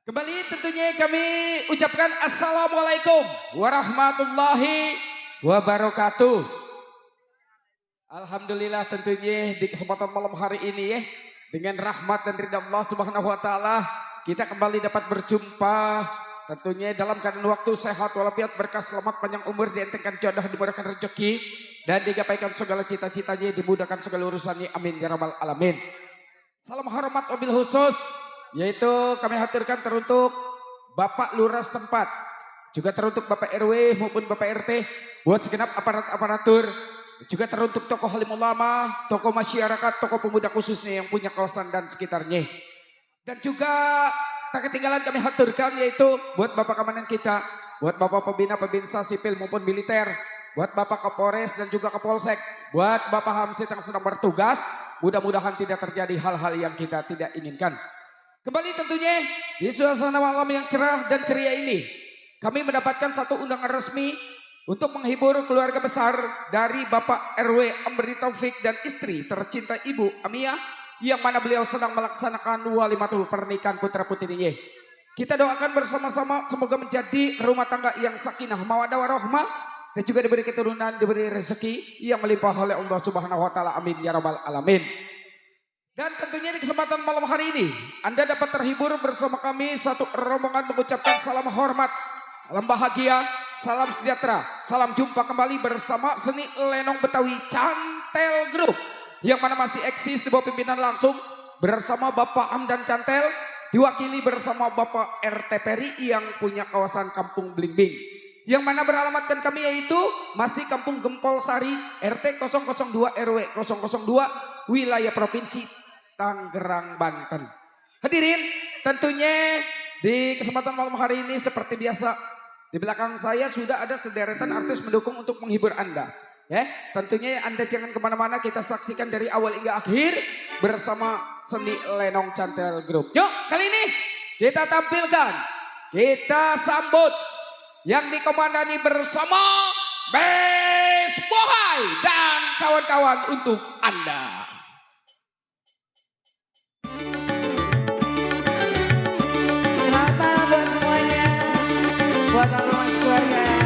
Kembali tentunya kami ucapkan Assalamualaikum warahmatullahi wabarakatuh. Alhamdulillah tentunya di kesempatan malam hari ini ya, dengan rahmat dan ridha Allah Subhanahu wa taala kita kembali dapat berjumpa tentunya dalam keadaan waktu sehat walafiat, berkah, selamat, panjang umur, dientengkan jodoh, dimudahkan rezeki dan digapaikan segala cita-citanya, dimudahkan segala urusannya, amin ya rabbal alamin. Salam hormat wabil khusus yaitu kami haturkan teruntuk Bapak Lurah setempat, juga teruntuk Bapak RW maupun Bapak RT, buat segenap aparatur, juga teruntuk tokoh alim ulama, tokoh masyarakat, tokoh pemuda khususnya yang punya kawasan dan sekitarnya. Dan juga tak ketinggalan kami haturkan yaitu buat Bapak Komandan kita, buat Bapak Pembina Pembinsa sipil maupun militer, buat Bapak Kapolres dan juga Kapolsek, buat Bapak Hamsid yang sedang bertugas, mudah-mudahan tidak terjadi hal-hal yang kita tidak inginkan. Kembali tentunya di suasana malam yang cerah dan ceria ini, kami mendapatkan satu undangan resmi untuk menghibur keluarga besar dari Bapak RW Amri Taufik dan istri tercinta Ibu Amia, yang mana beliau sedang melaksanakan walimatul pernikahan putra putrinya. Kita doakan bersama-sama semoga menjadi rumah tangga yang sakinah mawaddah warahmah dan juga diberi keturunan, diberi rezeki yang melimpah oleh Allah Subhanahu wa taala, amin ya rabbal alamin. Dan tentunya di kesempatan malam hari ini Anda dapat terhibur bersama kami satu rombongan mengucapkan salam hormat, salam bahagia, salam sejahtera, salam jumpa kembali bersama seni lenong Betawi Cantel Group yang mana masih eksis di bawah pimpinan langsung bersama Bapak Hamdan Cantel, diwakili bersama Bapak RT Peri yang punya kawasan Kampung Blingbing, yang mana beralamatkan kami yaitu masih Kampung Gempol Sari, RT 002 RW 002, wilayah Provinsi Tangerang, Banten. Hadirin, tentunya di kesempatan malam hari ini seperti biasa di belakang saya sudah ada sederetan artis mendukung untuk menghibur Anda. Ya, tentunya Anda jangan kemana-mana, kita saksikan dari awal hingga akhir bersama seni lenong Cantel Group. Yuk, kali ini kita tampilkan, kita sambut yang dikomandani bersama Bes Bohai dan kawan-kawan untuk Anda. Selamat malam buat semuanya, buat alumni keluarga.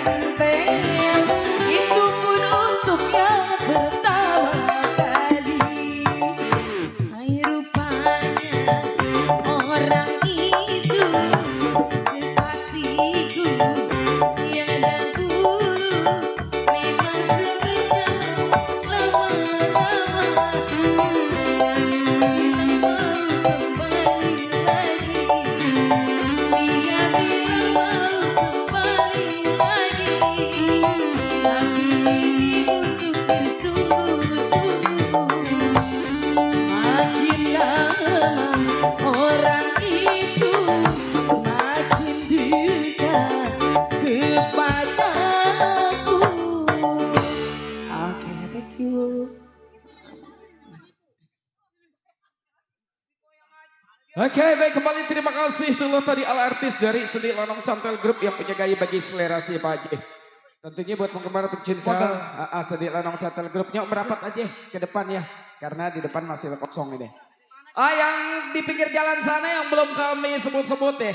mantel, itu pun untuk yang pertama kali. Hai rupanya orang itu kekasihku yang dahulu memang sekedar lama-lama. Kita mau kembali lagi, dia bilang mau kembali lagi, tapi ini untuk bersungguh-sungguh. Makin lama orang itu semakin dekat kepadaku. Oke, thank you. Oke, baik, kembali terima kasih dulu tadi ala artis dari Seni Lanang Cantel Group yang punya gaya bagi selera si Pak Haji. Tentunya buat penggemar pecinta Seni Lanang Cantel Group, nyok merapat aja ke depan ya, karena di depan masih kosong ini. Yang di pinggir jalan sana yang belum kami sebut-sebut deh,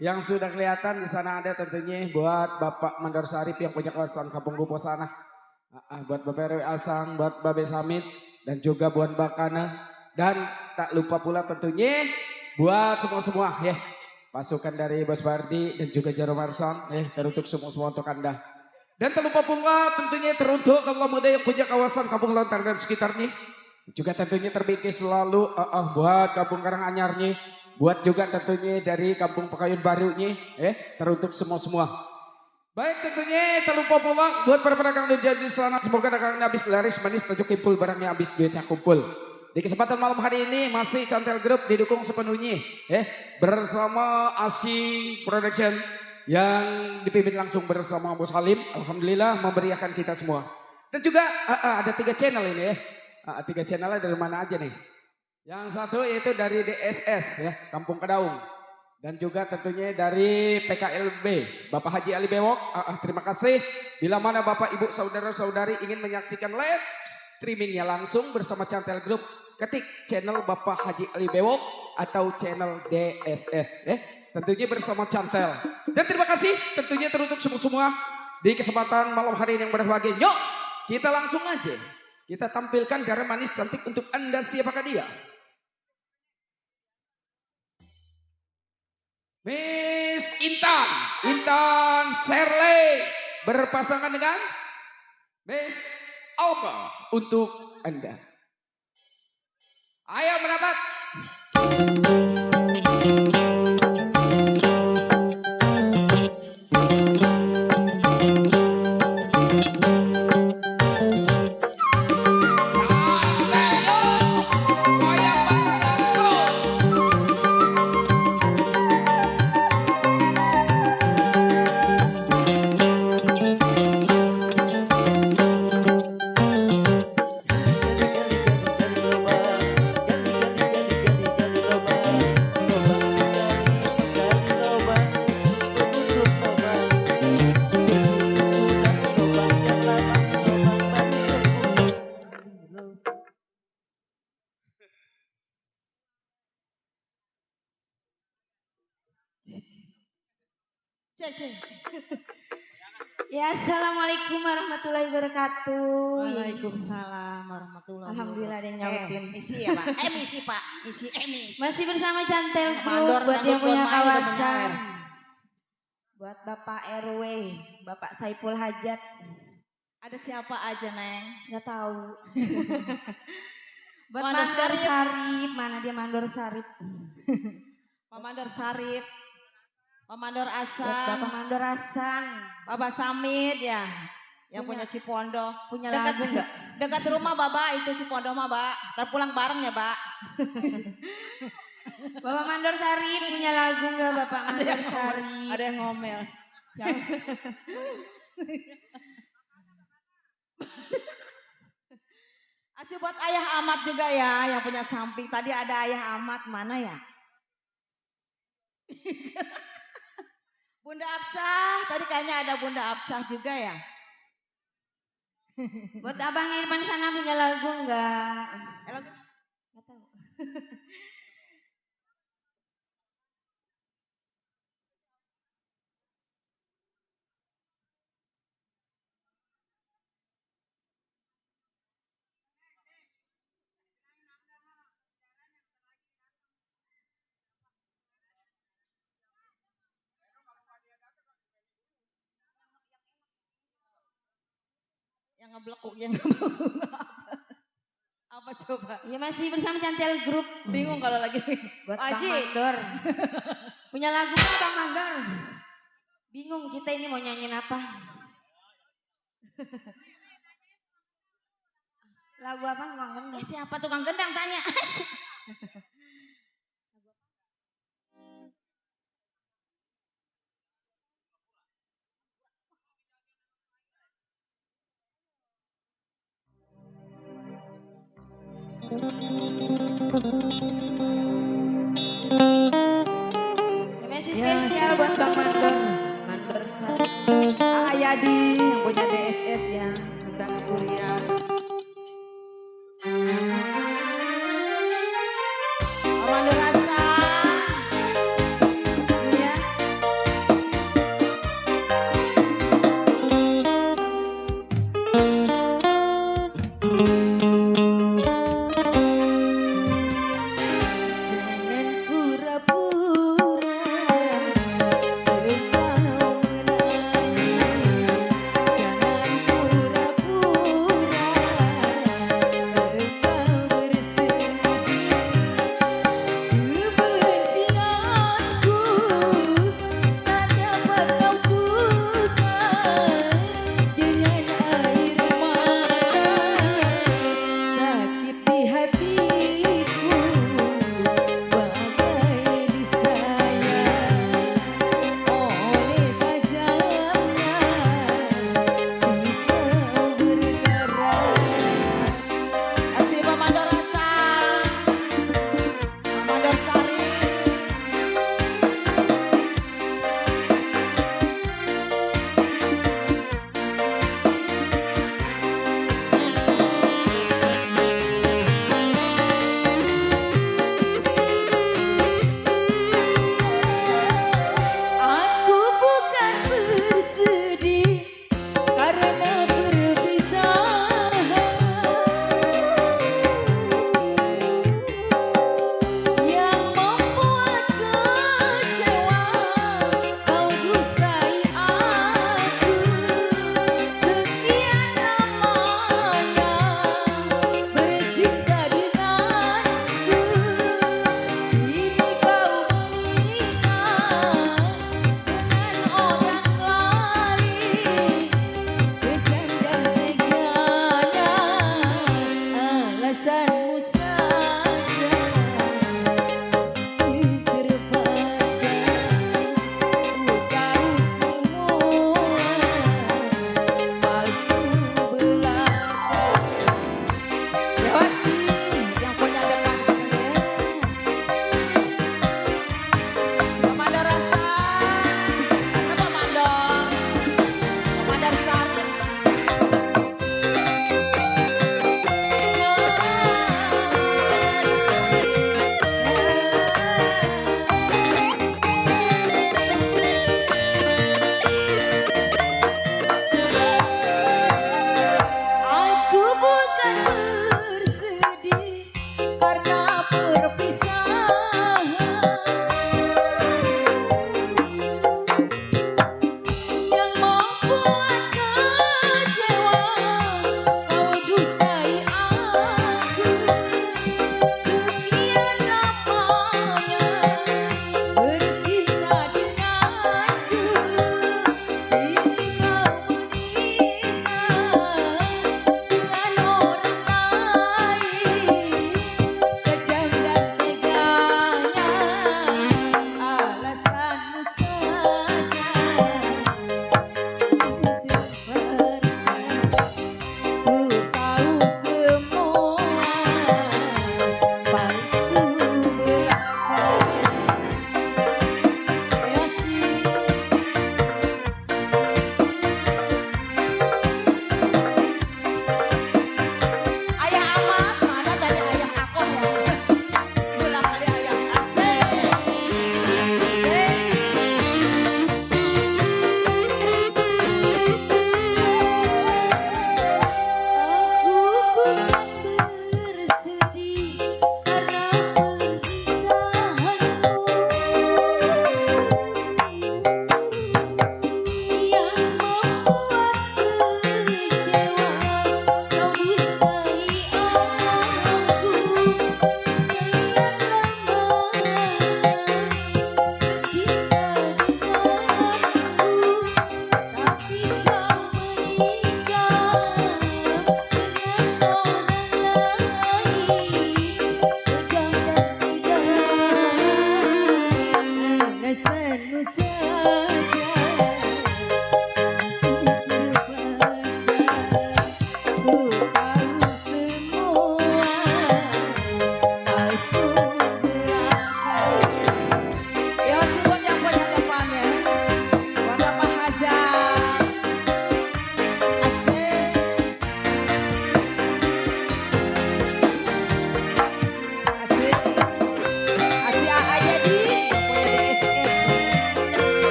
yang sudah kelihatan di sana ada tentunya buat Bapak Mandor Sarip yang punya kawasan Kampung Gupo sana. Buat Bapak RW Asang, buat Babe Samit, dan juga buat Bakana. Dan tak lupa pula tentunya buat semua-semua ya, pasukan dari Bos Bardi dan juga Jaro Marsan teruntuk semua-semua untuk Anda. Dan tak lupa pula tentunya teruntuk kalau muda yang punya kawasan Kampung Lontar dan sekitarnya. Juga tentunya terbikin selalu buat Kampung Karanganyarnya, buat juga tentunya dari Kampung Pekayun Barunya teruntuk semua-semua. Baik, tentunya tak lupa pula buat para pedagang di sana, semoga dagangnya habis laris manis, tajuk kumpul barangnya habis duitnya kumpul. Di kesempatan malam hari ini masih Cantel Group didukung sepenuhnya bersama Asy Production yang dipimpin langsung bersama Bos Halim. Alhamdulillah memberiakan kita semua. Dan juga ada 3 channel ini 3 channel dari mana aja nih. Yang satu yaitu dari DSS Kampung Kedaung. Dan juga tentunya dari PKLB Bapak Haji Ali Bewok. Terima kasih. Bila mana Bapak Ibu saudara-saudari ingin menyaksikan live streamingnya langsung bersama Cantel Group, ketik channel Bapak Haji Ali Bewok atau channel DSS tentunya bersama Cantel. Dan terima kasih tentunya teruntuk semua di kesempatan malam hari ini yang berbahagia. Yuk kita langsung aja kita tampilkan garam manis cantik untuk Anda. Siapakah dia? Miss Intan Serle berpasangan dengan Miss Alma untuk Anda. Ayo merapat. Ya, assalamualaikum warahmatullahi wabarakatuh. Waalaikumsalam warahmatullahi wabarakatuh. Alhamdulillah ada yang nyautin. Misi ya Pak, misi Pak, misi. Masih bersama Cantel Mandor, Group buat yang punya main, kawasan. Buat Bapak RW, Bapak Saipul Hajat. Ada siapa aja Neng? Nggak tahu. Buat Mandor Mandor Sarip, mana dia Mandor Sarip? Pak Mandor Sarip, Pak Mandor Buat Asan, Bapak Mandor Hasan. Bapak Samit ya, yang punya Cipondo. Punya Dekat- lagu nggak? Dekat rumah Bapak itu Cipondo mah Pak, terpulang bareng ya Pak. Bapak Mandor Sarip punya lagu nggak Bapak Mandor Sarip? Ada yang ngomel. Asih buat Ayah Ahmad juga ya, yang punya samping. Tadi ada Ayah Ahmad, mana ya? Bunda Absah, tadi kayaknya ada Bunda Absah juga ya. Buat Abang Irman sana punya lagu nggak? Lagu- Nggak tahu. Yang ngeblekuk, yang ngeblekuk. Apa coba? Ya masih bersama Cantel Group. Bingung kalau lagi. Buat Pak Bang Haji. Mandor. Punya lagu kan Bang Mandor. Bingung kita ini mau nyanyiin apa. Lagu apa Bang Mandor? Siapa tukang gendang tanya. Masih spesial buat Bang Mandor. Mandor Ayadi yang punya DSS ya, Sundang Surya. Mandor Rasa. Ya. Jangan pura-pura terpaut menangis. Jangan pura-pura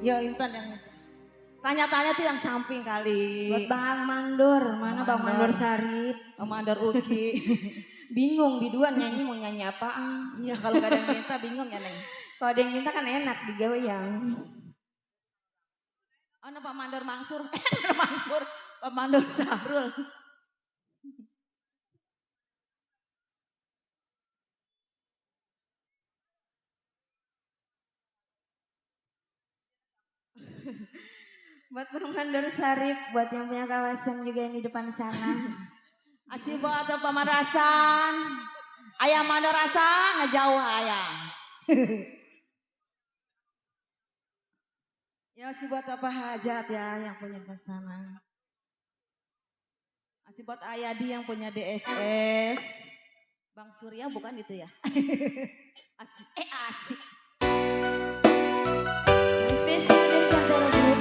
Ya Intan yang tanya-tanya tuh yang samping kali. Buat Bang Mandor, mana Bang Mandor Sarip? Bang Mandor Uki. Bingung biduan nyanyi mau nyanyi apaan? Iya kalau gak ada yang minta bingung ya Neng. Kalau ada yang minta kan enak digoyang. Oh no, Pak Mandor Mansur. Mansur. Pak Mandor Sahrul. Buat Bang Mandor Sarip, buat yang punya kawasan juga yang di depan sana. Asih buat pemarasan. Ayah Mandor rasa ngejauh ayah. Ya asih buat apa hajat ya yang punya pesanan. Asih buat Ayadi yang punya DSS. Bang Surya bukan itu ya. Asik. Asik. Yang spesial dari Cantara Group.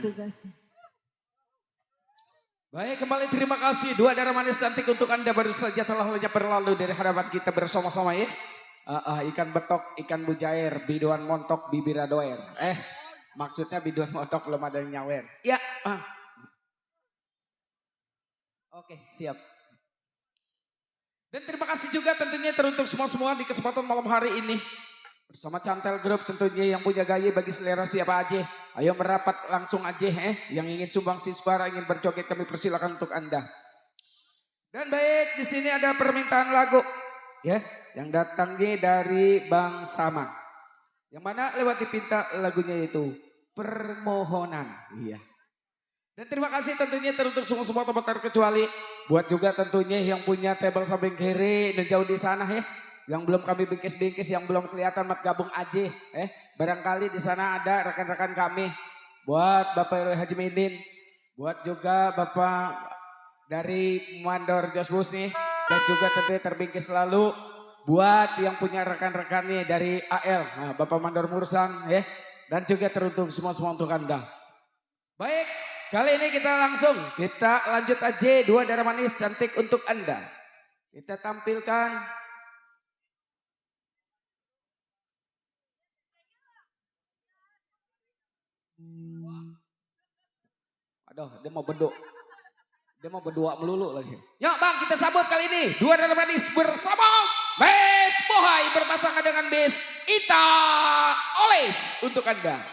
tugasnya. Baik, kembali terima kasih. Dua darah manis cantik untuk Anda baru saja telah lenyap berlalu dari hadapan kita bersama-sama ya. Ikan betok, ikan bujair, biduan montok, bibir adoer. Maksudnya biduan montok belum ada yang nyawer. Ya. Oke, siap. Dan terima kasih juga tentunya teruntuk semua-semua di kesempatan malam hari ini. Bersama Cantel Group tentunya yang punya gaya bagi selera siapa aja. Ayo merapat langsung aja Yang ingin sumbang suara, ingin berjoget kami persilakan untuk Anda. Dan baik, di sini ada permintaan lagu ya, yang datangnya dari Bang Sama. Yang mana lewat dipinta lagunya itu Permohonan. Iya. Dan terima kasih tentunya teruntuk semua tempat terkecuali. Buat juga tentunya yang punya table samping kiri dan jauh di sana ya. Yang belum kami bingkis-bingkis, yang belum kelihatan mat gabung aja. Barangkali di sana ada rekan-rekan kami. Buat Bapak Haji Midin. Buat juga Bapak dari Mandor Josbus nih. Dan juga tentunya terbingkis selalu. Buat yang punya rekan-rekannya dari AL. Nah, Bapak Mandor Mursan ya. Dan juga teruntuk semua untuk Anda. Baik, kali ini kita lanjut aja dua darah manis cantik untuk Anda. Kita tampilkan. Aduh, dia mau berdua melulu lagi. Yuk Bang, kita sambut kali ini dua darah manis bersama Bes Bohai berpasangan dengan Bes Ita Oles untuk Anda.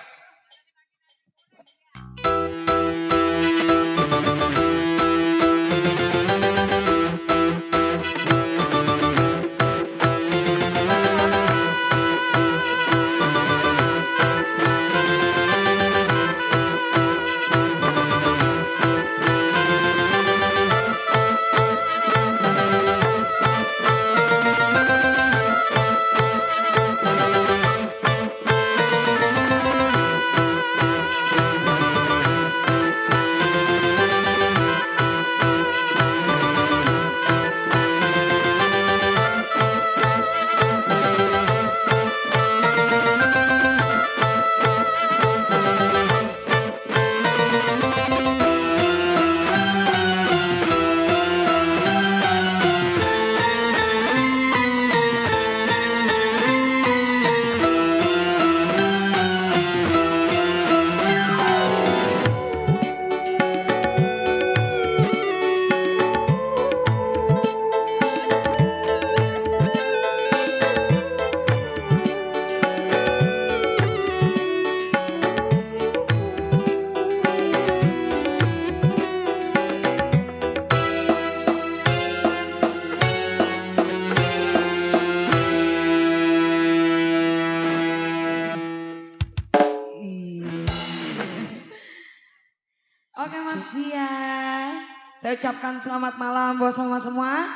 Oke Mas Dian, saya ucapkan selamat malam buat semua.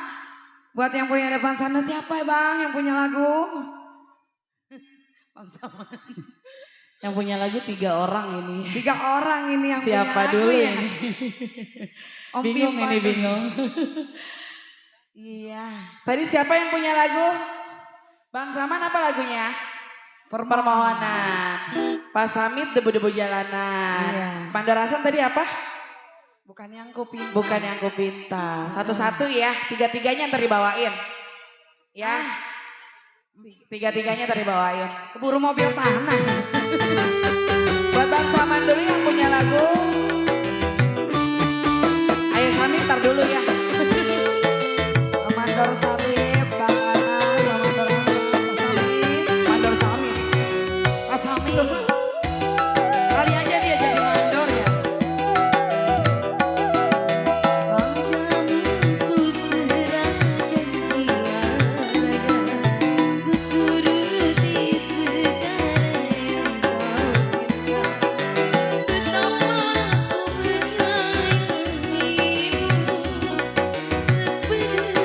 Buat yang punya depan sana siapa ya Bang yang punya lagu? Bang Saman. Yang punya lagu 3 orang ini. 3 orang ini yang Siapa punya lagu dulu ya? ini? Om Bingung Pimpa ini tuh. bingung. Iya. Tadi siapa yang punya lagu? Bang Saman apa lagunya? Permohonan. Pak Samit debu-debu jalanan. Iya. Pandarasan tadi apa? Bukan yang ku pinta. Satu-satu ya. 3-3-nya ntar dibawain. Ya. 3-3-nya ntar dibawain. Keburu mobil tanah. Buat Bang Saman dulu yang punya lagu. Ayo Samit ntar dulu ya. Mandor Sarip, Bang Anas, Mandor Samit, Mandor Samit. Pak Samit. Kali aja dia jadi mandor ya. Ku serahkan jiwa raga, ku turuti segala yang kau minta. Betapa ku menyayangimu sepenuhnya.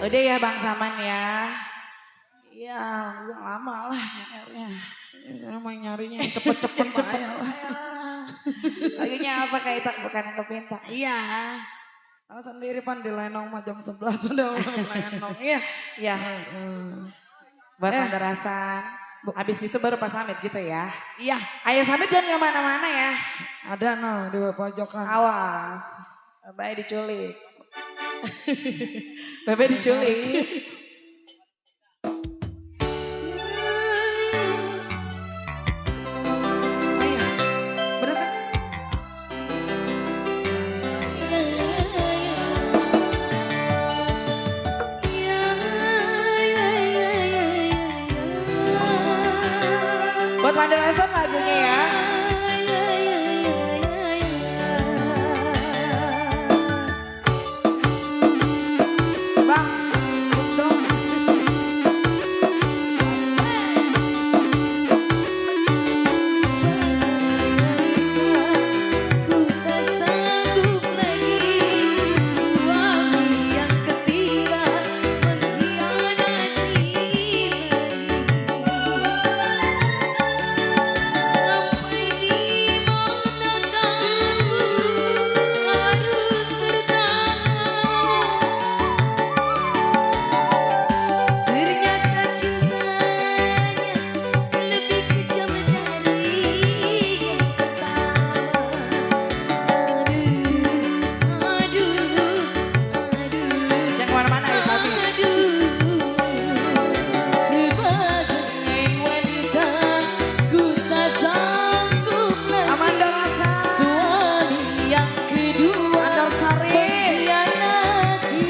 Udah ya Bang Saman ya. Iya, udah lama lah nyarinya. Saya mau nyarinya yang cepet-cepet cepet. Lagunya apa Kak Ita? Bukan yang kepinta. Iya. Tahu sendiri Pan di Lenong mah jam 11 sudah mulai Lenong. Iya. Iya. Buat Mandarasan. Habis itu baru pas Samit gitu ya. Iya. Ayo Samit jangan kemana-mana ya. Ada no di pojokan. Awas. Bye diculik. Bebe diculik. Oh iya, bener kan? Buat Mandarasan lagunya ya. Bang, dong. Ku tak sanggup lagi suami yang ketiga mengkhianati sampai di manakah ku harus bertahan. Ternyata cintanya lebih kejam dari yang pertama. Jangan kemana-mana ya Samit. Sebagai wanita ku tak sanggup Amanda lagi Rasa. suami yang kedua Andor Sari. mengkhianati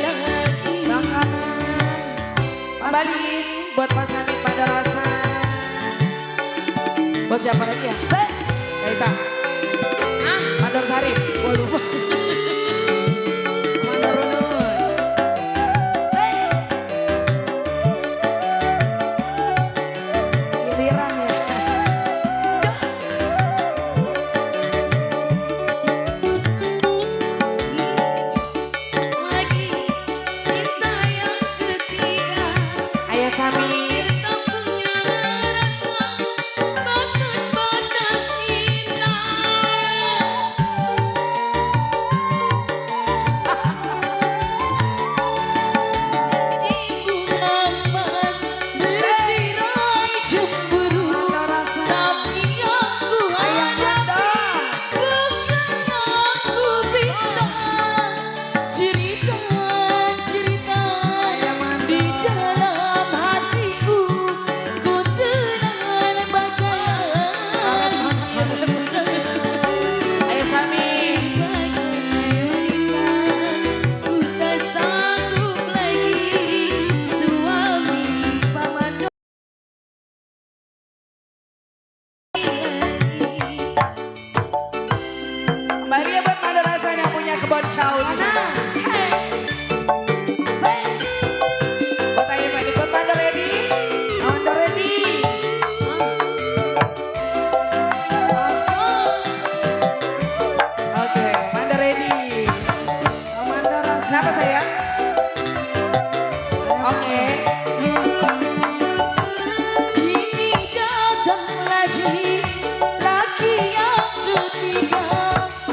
lagi. Makanan. Kembali buat Mas Samit Mandarasan. Buat siapa lagi ya? Kaita. Mandor Sari. Gua lupa. Mandor Runun. Giliran ya. Lagi cinta yang ketiga Ayo Samit. tak punya rasa batas-batas cinta. Janji bunga emas bertirai cemburu, tapi aku hadapi bukan aku pinta. Cerita-cerita di dalam hatiku ku telan bagai Ayo Samit. ku tak sanggup lagi suami paman Kembali ya buat Mandarasan yang punya kebun caul. Buat Ayo Samit, buat Mandor ready. Amanda ready. Oke, Mandor ready. Amanda Rasa. Kenapa sayang? Oke. Kini datang lagi laki yang ketiga,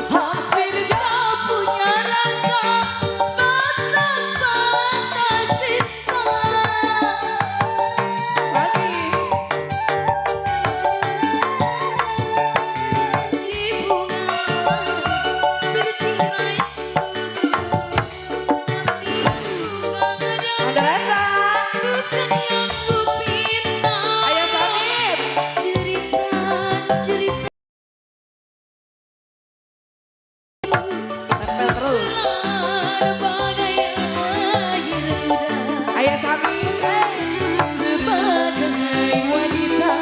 hampir tak punya rasa batas-batas cinta. Lagi. Janji bunga bertirai cemburu, tapi aku hadapi Mandarasan. bukan yang ku pinta. Ayo Samit. Cerita-cerita Tempel terus. bagai air udah. Ayo Samit. Sebagai wanita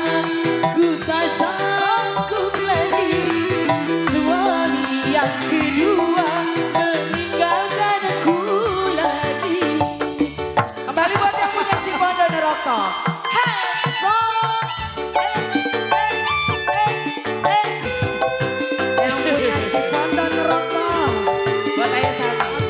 ku tak sanggup lagi suami yang kedua meninggalkan aku lagi. Kembali buat yang punya Cipondo Neroko. Yang punya Cipondo Neroko. Buat Ayo Samit.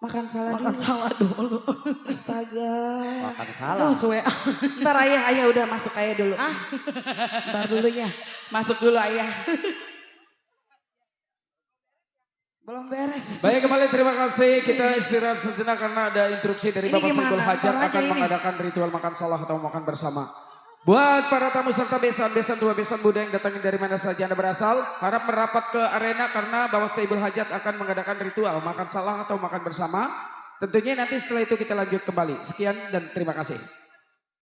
Makan salah Makan dulu. salah dulu. Astaga. Makan salah. Aduh, suwe. Ntar ayah udah masuk ayah dulu. Ntar dulu ya. Masuk dulu ayah. Belum beres. Baik, kembali terima kasih. Kita istirahat sejenak karena ada instruksi dari Ini Bapak gimana? Saiful Hajat Ntar aja akan ini. mengadakan ritual makan salah atau makan bersama. Buat para tamu serta besan tua, besan muda yang datangin dari mana saja Anda berasal, harap merapat ke arena karena Bapak Saiful Hajat akan mengadakan ritual makan salah atau makan bersama. Tentunya nanti setelah itu kita lanjut kembali. Sekian dan terima kasih.